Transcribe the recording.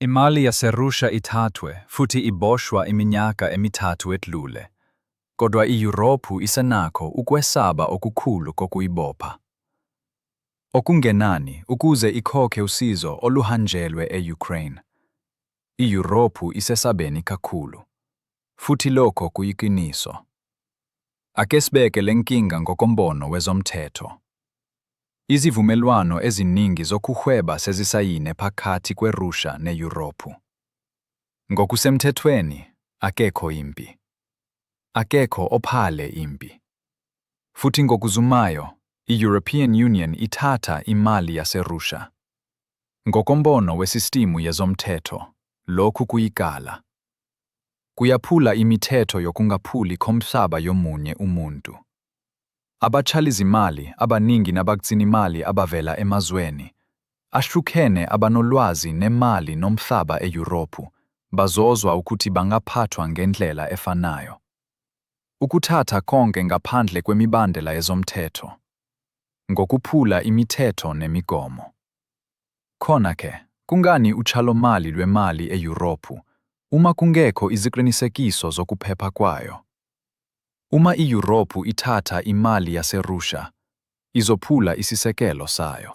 Imali yaseRussia ithathwe futhi iboshwa iminyaka emithathu edlule, kodwa iYurophu isenakho ukwesaba okukhulu kokuyibopha. Okungenani ukuze ikhokhe usizo oluhanjelwe e-Ukraine. IYurophu isesabeni kakhulu. Futhi lokho kuyiqiniso. Ake sibeke le nkinga ngokombono wezomthetho. Izivumelwano eziningi zokuhweba sezisayine phakathi kweRussia neYurophu. Ngokusemthethweni, akekho impi. Akekho ophale impi. Futhi ngokuzumayo, i-European Union ithatha imali yaseRussia. Ngokombono wesistimu yezomthetho, lokhu kuyicala. Kuyaphula imithetho yokungaphuli komhlaba yomunye umuntu. Abatshalizimali abaningi nabagcinimali abavela emazweni ahlukene abanolwazi nemali nomhlaba eYurophu bazozwa ukuthi bangaphathwa ngendlela efanayo. Ukuthatha konke ngaphandle kwemibandela yezomthetho. Ngokuphula imithetho nemigomo. Khona-ke, kungani utshalomali lwemali eYurophu uma kungekho iziqinisekiso zokuphepha kwayo? Uma iYurophu ithatha imali yaseRussia, izophula isisekelo sayo.